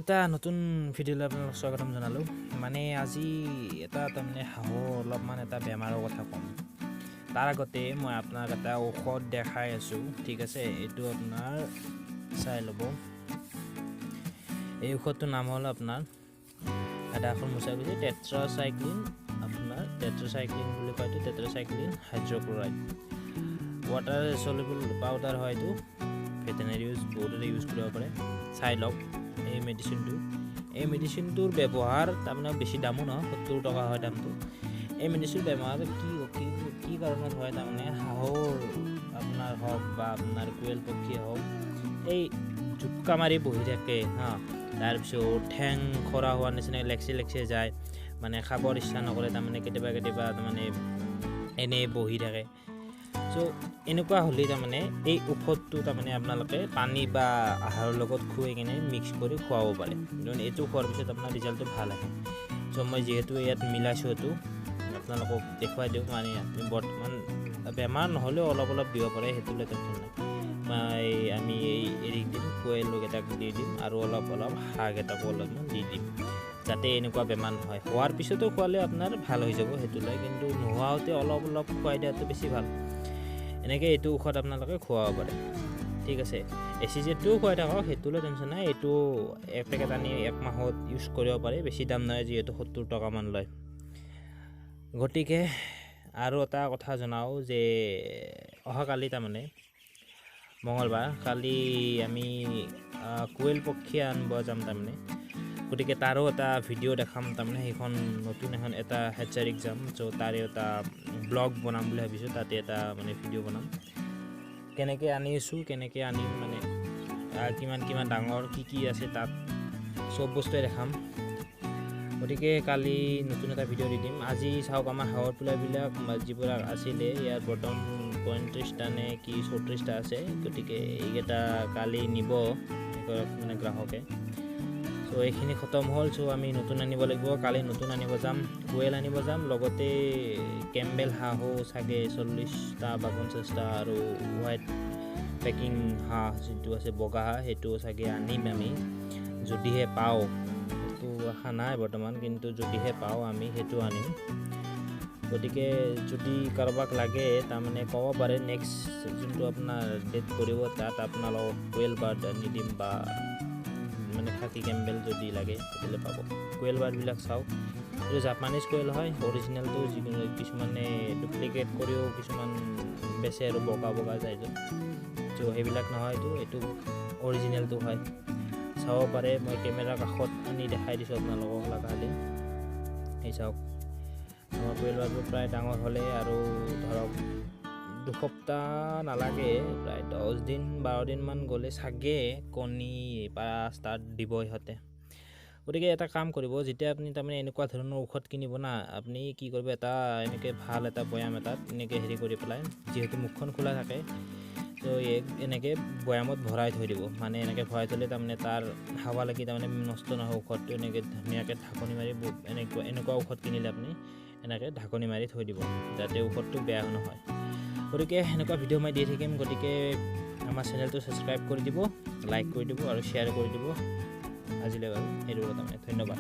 এটা নতুন ভিডিঅ'লৈ আপোনালোক স্বাগতম জনালোঁ। মানে আজি এটা তাৰমানে হাঁহৰ অলপমান এটা বেমাৰৰ কথা ক'ম। তাৰ আগতে মই আপোনাক এটা ঔষধ দেখাই আছোঁ, ঠিক আছে? এইটো আপোনাৰ চাই ল'ব। এই ঔষধটোৰ নাম হ'ল আপোনাৰ এটা এখন মোচাই গৈছে টেট্ৰাচাইক্লিন, আপোনাৰ টেট্ৰাচাইক্লিন বুলি কয় এইটো, টেট্ৰাচাইক্লিন হাইড্ৰক্লৰাইড, ৱাটাৰ চলিবল পাউডাৰ হয় এইটো। ভেটেনাৰী ইউজ বহুততে ইউজ কৰিব পাৰে। চাই লওক এই মেডিচিনটো। এই মেডিচিনটোৰ ব্যৱহাৰ তাৰমানে বেছি দামো নহয়, 70 টকা হয় দামটো। এই মেডিচিন বেমাৰ কি কি কি কাৰণত হয়, তাৰমানে হাঁহৰ আপোনাৰ হওক বা আপোনাৰ কোৱেল পক্ষী হওক, এই জুপকা মাৰি বহি থাকে হা, তাৰপিছত ঠেং খৰা হোৱাৰ নিচিনাকৈ লেক্সি লেক্সি যায়, মানে খাবৰ ইচ্ছা নকৰে, তাৰমানে কেতিয়াবা কেতিয়াবা তাৰমানে এনেই বহি থাকে। চ' এনেকুৱা হ'লে তাৰমানে এই ঔষধটো তাৰমানে আপোনালোকে পানী বা আহাৰৰ লগত খুৱাই কিনে মিক্স কৰি খুৱাব পাৰে। এইটো খোৱাৰ পিছত আপোনাৰ ৰিজাল্টটো ভাল আহে। চ' মই যিহেতু ইয়াত মিলাইছোঁ, এইটো আপোনালোকক দেখুৱাই দিওঁ। মানে আপুনি বৰ্তমান বেমাৰ নহ'লেও অলপ অলপ দিব পাৰে, সেইটোলৈ টেনশ্যন নাই। মই আমি এই এৰিক দিম, কোৱেলকেইটাক দি দিম আৰু অলপ অলপ হাঁহকেইটাকো অলপমান দি দিম, যাতে এনেকুৱা বেমাৰ নহয়। হোৱাৰ পিছতো খোৱালে আপোনাৰ ভাল হৈ যাব সেইটো লৈ, কিন্তু নোহোৱাওঁতে অলপ অলপ খুৱাই দিয়াটো বেছি ভাল। এনেকৈ এইটো ঔষধ আপোনালোকে খুৱাব পাৰে, ঠিক আছে? এচিজেটটোও খুৱাই থাকক, সেইটোলৈ টেনশ্যন নাই। এইটো এক পেকেট আনি এক মাহত ইউজ কৰিব পাৰে, বেছি দাম নহয় যিহেতু 70 টকামান লয়। গতিকে আৰু এটা কথা জনাওঁ যে অহাকালি তাৰমানে মঙলবাৰ, কালি আমি কোৱেল পক্ষী আনিব যাম তাৰমানে। গতিকে তাৰো এটা ভিডিঅ' দেখাম, তাৰমানে সেইখন নতুন এখন এটা হেচাৰীক যাম। চ' তাৰে এটা ব্লগ বনাম বুলি ভাবিছোঁ, তাতে এটা মানে ভিডিঅ' বনাম, কেনেকৈ আনিছোঁ, কেনেকৈ আনিম, মানে কিমান কিমান ডাঙৰ, কি কি আছে তাত, চব বস্তুৱে দেখাম। গতিকে কালি নতুন এটা ভিডিঅ' দি দিম। আজি চাওক আমাৰ হাঁহৰ পোলাবিলাক যিবিলাক আছিলে, ইয়াত বৰ্তমান 35টা নে কি 34টা আছে। গতিকে এইকেইটা কালি নিব মানে গ্ৰাহকে। চ' এইখিনি খতম হ'ল। চ' আমি নতুন আনিব লাগিব, কালি নতুন আনিব যাম, কোৱেল আনিব যাম, লগতে কেম্বেল হাঁহো চাগে 40টা বা 50টা আৰু হোৱাইট পেকিং হাঁহ যিটো আছে বগা হাঁহ, সেইটো চাগে আনিম আমি, যদিহে পাওঁ। সেইটো আশা নাই বৰ্তমান, কিন্তু যদিহে পাওঁ আমি সেইটো আনিম। গতিকে যদি কাৰোবাক লাগে তাৰমানে ক'ব পাৰে, নেক্সট যোনটো আপোনাৰ ডেট কৰিব তাত আপোনালোকক কোৱেল বাৰ্ড আনি দিম, বা মানে খাকী কেম্বেল যদি লাগে তেতিয়াহ'লে পাব। কোৱেল বাৰ্ডবিলাক চাওক, এইটো জাপানীজ কোৱেল হয় অৰিজিনেলটো, যিকোনো কিছুমানে ডুপ্লিকেট কৰিও কিছুমান বেচে আৰু বগা বগা চাইজত। চ' সেইবিলাক নহয়, এইটো অৰিজিনেলটো হয়। চাব পাৰে, মই কেমেৰাৰ কাষত আনি দেখাই দিছোঁ আপোনালোকক লগা হ'লে। এই চাওক আমাৰ কোৱেল বাৰ্ডবোৰ প্ৰায় ডাঙৰ হ'লে আৰু ধৰক দুসপ্তাহ নালাগে, প্ৰায় 10 দিন 12 দিনমান গ'লে চাগে কণী পাৰা ষ্টাৰ্ট দিব ইহঁতে। গতিকে এটা কাম কৰিব, যেতিয়া আপুনি তাৰমানে এনেকুৱা ধৰণৰ ঔষধ কিনিব না, আপুনি কি কৰিব, এটা এনেকৈ ভাল এটা বৈয়াম এটাত এনেকৈ হেৰি কৰি পেলাই, যিহেতু মুখখন খোলা থাকে, ত' এনেকৈ বৈয়ামত ভৰাই থৈ দিব। মানে এনেকৈ ভৰাই থ'লে তাৰমানে তাৰ হাৱা লাগি তাৰমানে নষ্ট নহয় ঔষধটো। এনেকৈ ধুনীয়াকৈ ঢাকনি মাৰি এনেকুৱা ঔষধ কিনিলে আপুনি এনেকৈ ঢাকনি মাৰি থৈ দিব, যাতে ঔষধটো বেয়া নহয়। গতিকে সেনেকুৱা ভিডিঅ' মই দি থাকিম। গতিকে আমাৰ চেনেলটো ছাবস্ক্ৰাইব কৰি দিব, লাইক কৰি দিব আৰু শ্বেয়াৰ কৰি দিব। আজিলৈ বাৰু সেইটো তাৰমানে ধন্যবাদ।